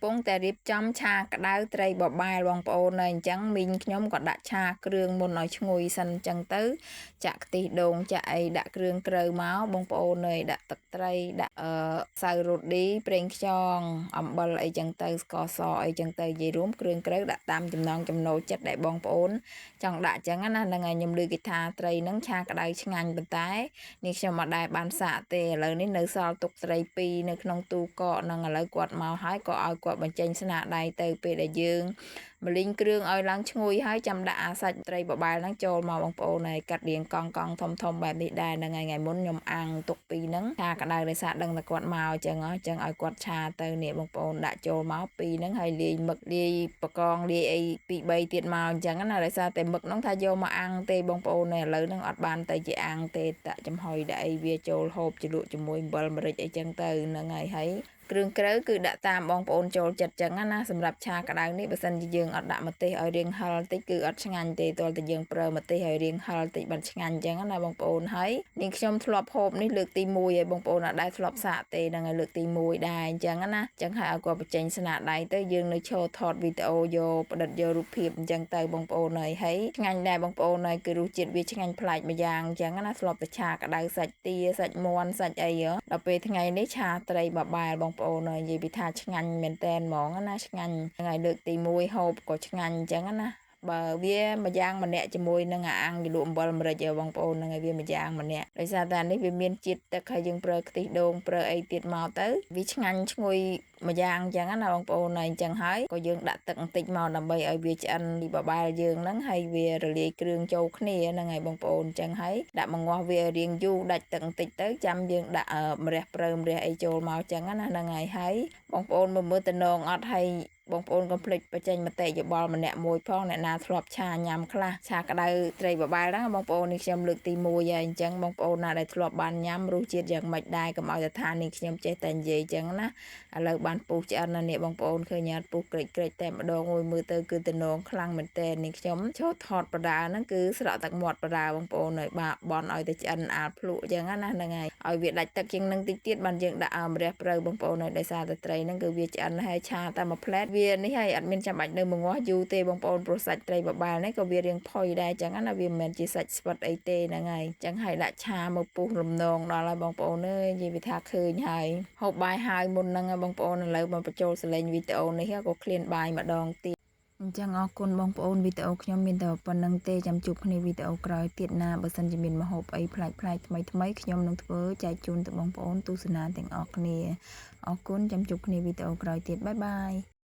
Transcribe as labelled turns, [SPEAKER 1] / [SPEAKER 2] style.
[SPEAKER 1] ពុងតែរៀបចំឆាក្តៅត្រីបបែលបងប្អូនហើយអញ្ចឹងមីងខ្ញុំក៏ដាក់ឆាគ្រឿងមុនឲ្យឈ្ងុយសិនអញ្ចឹងទៅចាក់ខ្ទិះដូងចាក់អីដាក់គ្រឿងក្រៅមកបងប្អូនហើយដាក់ទឹកត្រីដាក់អឺសៅរ៉ូឌីប្រេងខ្យងអំបិលអីចឹងទៅស្ករសអីចឹងទៅនិយាយរួមគ្រឿងក្រៅដាក់តាមចំណង់ចំណូលចិត្តដែលបងប្អូនចង់ដាក់ចឹងណាហ្នឹងហើយខ្ញុំឮគេថាត្រីហ្នឹងឆាក្តៅឆ្ងាញ់ប៉ុន្តែនេះខ្ញុំអត់ដែលបានសាកទេឥឡូវនេះនៅសល់ទុកត្រីពីរនៅក្នុងទូកកហ្នឹងឥឡូវគាត់មកហើយក៏ឲ្យគាត់បញ្ចេញស្នាដៃទៅពេលដែលយើងម្លីងគ្រឿងឲ្យឡើងឈ្ងុយហើយចាំដាក់អាសាច់ត្រីបបែលហ្នឹងចូលមកបងប្អូនហើយកាត់រៀងកង់កង់ធំធំបែបនេះដែរហ្នឹងហើយថ្ងៃមុនខ្ញុំអាំងទុកពីរហ្នឹងឆាក្តៅដោយសារដឹងតែគាត់មកអញ្ចឹងអញ្ចឹងឲ្យគាត់ឆាទៅនេះបងប្អូនដាក់ចូលមកពីរហ្នឹងហើយលាយមឹកលាយបកងលាយអីពីរបីទៀតមកអញ្ចឹងណាដោយសារតែមឹកហ្នឹងថាយកមកអាំងទេបងប្អូនឥឡូវហ្នឹងអត់បានទៅជាអាំងទេតាក់ចំហុយដាក់អីវាចូលហូបជ្រលក់ជាមួយអំបិលម្រេចអីចឹងទៅហ្នឹងហើយហើយគ្រឿងក្រៅគឺដាក់តាមបងប្អូនចូលចិត្តចឹងណាសម្រាប់ឆាក្តៅនេះបើសិនជាយើងអត់ដាក់ម្ទេសឲ្យរាងហឹរតិចគឺអត់ឆ្ងាញ់ទេទាល់តែយើងប្រើម្ទេសឲ្យរាងហឹរតិចបានឆ្ងាញ់ចឹងណាបងប្អូនហើយនេះខ្ញុំធ្លាប់ហូបនេះលើកទី1ហើយបងប្អូនអត់ដែលធ្លាប់សាកទេហ្នឹងហើយលើកទី1ដែរអញ្ចឹងណាចឹងហើយឲ្យគាត់បញ្ចេញស្នាដៃទៅយើងនៅឈរថតវីដេអូយកផ្ដិតយករូបភាពអញ្ចឹងទៅបងប្អូនហើយហើយឆ្ងាញ់ដែរបងប្អូនហើយគឺរសជាតិវាឆ្ងាញ់ប្លែកម្យ៉ាងអញ្ចឹងណាធ្លាប់តែឆាក្តៅសាច់ទាសាច់មាន់សាច់អីដល់ពេលថ្ងៃនេះឆាត្រីបបែលបងប្អូនហើយនិយាយពីថាឆ្ងាញ់មែនតែនហ្មងណាឆ្ងាញ់ថ្ងៃលើកទី1ហូបក៏ឆ្ងាញ់អញ្ចឹងណាបើវាមួយយ៉ាងម្នាក់ជាមួយនឹងអាំងលក់អំបិលម្រេចបងប្អូនហ្នឹងហើយវាមួយយ៉ាងម្នាក់ដោយសារតែនេះវាមានជាតិទឹកហើយយើងប្រើខ្ទិះដូងប្រើអីទៀតមកទៅវាឆ្ងាញ់ឈ្ងុយមួយយ៉ាងអញ្ចឹងណាបងប្អូនហើយអញ្ចឹងហើយក៏យើងដាក់ទឹកបន្តិចមកដើម្បីឲ្យវាឆ្អិនបបែលយើងហ្នឹងហើយវារលាយគ្រឿងចូលគ្នាហ្នឹងហើយបងប្អូនអញ្ចឹងហើយដាក់មងាស់វារៀងយូរដាច់ទឹកបន្តិចទៅចាំយើងដាក់ម្រះព្រៅម្រះអីចូលមកអញ្ចឹងណាហ្នឹងហើយហើយបងប្អូនមើលតំណងអត់ហើយបងប្អូនកុំភ្លេចបញ្ចេញមតិយោបល់ម្នាក់មួយផងអ្នកណាធ្លាប់ឆាញ៉ាំខ្លះឆាក្តៅត្រីបបែលហ្នឹងបងប្អូននេះខ្ញុំលើកទី1ហើយអញ្ចឹងបងប្អូនណាដែលធ្លាប់បានញ៉ាំរសជាតិយ៉ាងម៉េចដែរកុំឲ្យតែថានេះខ្ញុំចេះតែនិយាយអញ្ចឹងណាឥឡូវបានពុះឆ្អិនណានេះបងប្អូនឃើញអត់ពុះក្រិចក្រិចតែម្ដងមួយមើលទៅគឺតំណងខ្លាំងមែនតើនេះខ្ញុំចូលថតបដាហ្នឹងគឺស្រក់ទឹកមាត់បដាបងប្អូនហើយបាបនឲ្យតែឆ្អិនអាលភ្លក់អញ្ចឹងណាហ្នឹងហើយឲ្យវាដាច់ទឹកជាងនឹងតិចទៀតបានយើងដាក់ម្រះព្រៅបងប្អូនហើយដោយសារតែត្រីហ្នឹងគឺវាឆ្អិនហើយឆាតែមួយផ្លែតវានេះហើយអត់មានចាំបាច់នៅមងាស់យូរទេបងប្អូនព្រោះសាច់ត្រីបបែលនេះក៏វារៀងផុយដែរចឹងណាវាមិនមែនជាសាច់ស្វិតអីទេហ្នឹងហើយចឹងហើយដាក់ឆាមកពុះលំនងដល់ហើយបងប្អូនអើយនិយាយវាថាឃើញហើយហូបបាយហើយមុនហ្នឹងបងប្អូនឥឡូវមកបញ្ចូលសលេងវីដេអូនេះក៏ឃ្លានបាយម្ដងទៀតអញ្ចឹងអរគុណបងប្អូនវីដេអូខ្ញុំមានតែប៉ុណ្្នឹងទេចាំជួបគ្នាវីដេអូក្រោយទៀតណាបើសិនជាមានម្ហូបអីប្លែកៗថ្មីថ្មីខ្ញុំនឹងធ្វើចែកជូនទៅបងប្អូនទស្សនាទាំងអស់គ្នាអរគុណចាំជួបគ្នាវីដេអូក្រោយទៀត bye bye.